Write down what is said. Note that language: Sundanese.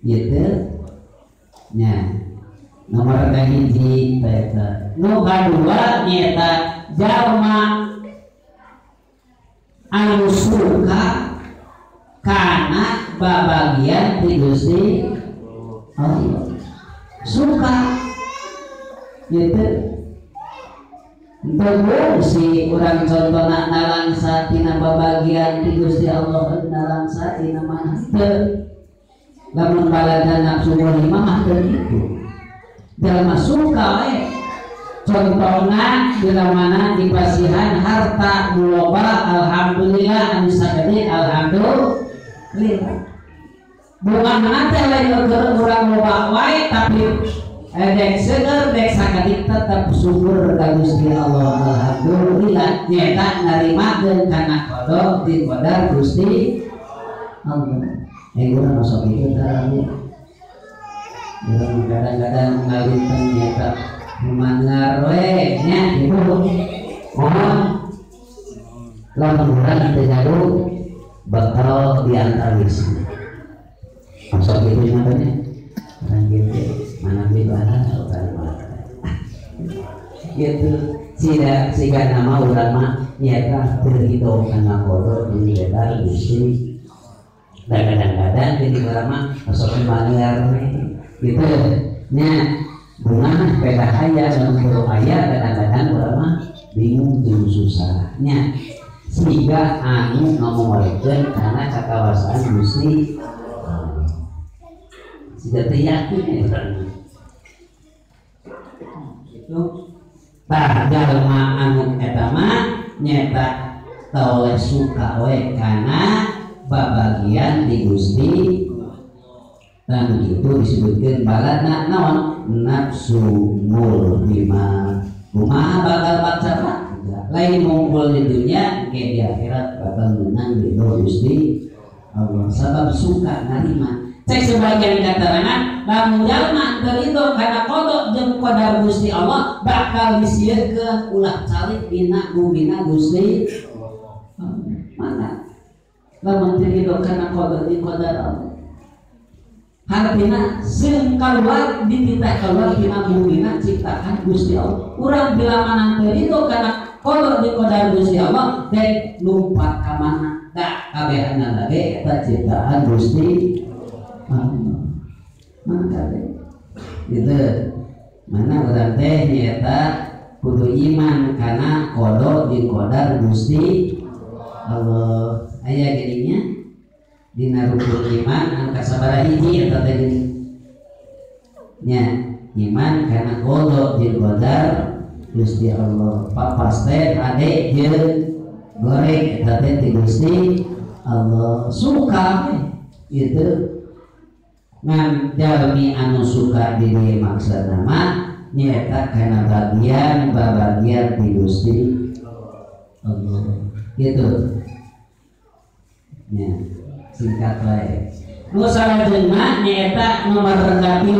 Gitu nya nomor kahiji eta nu kadua nyaeta jalma anu suka kana babagian ti Gusti Allah suka gitu teu si urang contohna nalangsa tina babagian ti Gusti Allah nalangsa tina mana teu lamun balada nafsu lima mah teu kitu jalma suka we contohna bila mana dipasihan harta nu loba alhamdulillah anu sagede alhamdulillah bunga teh lain keur urang loba wae tapi dek seueur dek sakedik tetep syukur ka Gusti Allah alhamdulillah nyaeta narimakeun kana qada di qadar Gusti Allah. Urang masuk itu tadi urang kadang-kadang ngalinten nyaeta mangar we nya gitu mohon lamun urang teu gaduh bakal diantawis masuk itu nyatanya urang gitu mana beli barang urang mah gitu siga nama urang mah nyaeta teu ridho kana qada jeung qadar Gusti. Dan kadang-kadang jadi urang mah masuk mangar we gitu nya bunga peda aya lamun teu aya kadang-kadang urang mah bingung jeung susah nya siga anu ngomongkeun kana kakawasaan Gusti siga teu yakin ya urang itu tah jalma anu eta mah nyaeta teu suka we kana babagian di Gusti dan itu disebutkan baladna naon nafsu mulhima kumaha bakal paksa lain ngumpul di dunia ke di akhirat bakal menang di Gusti Allah sabab suka narima. Cek sebagian keterangan lamun jalma teu ridho kana qada jeung qadar Gusti Allah bakal disieurkeun ulah calik dina bumina Gusti Allah. Mana lamun teu ridho kana qada jeung qadar Allah hartina seung kaluar dititah kaluar dina bumina ciptaan Gusti Allah. Urang bila mana teu ridho kana qada jeung qadar Gusti Allah dek lumpat ka mana da kabehanna ge eta ciptaan Gusti Allah. Mana kabeh gitu mana urang teh nyaeta kudu iman kana qada jeung qadar Gusti Allah. Aya geuning nya dina rukun iman anu kasabaraha hiji eta teh geuning nya iman kana qada jeung qadar Gusti Allah. Papas teh ade jeung goreng eta teh ti Gusti Allah suka gitu ngan jalmi anu suka di dieu maksudna mah nyaeta kana bagian babagian ti Gusti Allah gitu nya singkat wae nu salajengna nyaeta nomor 3.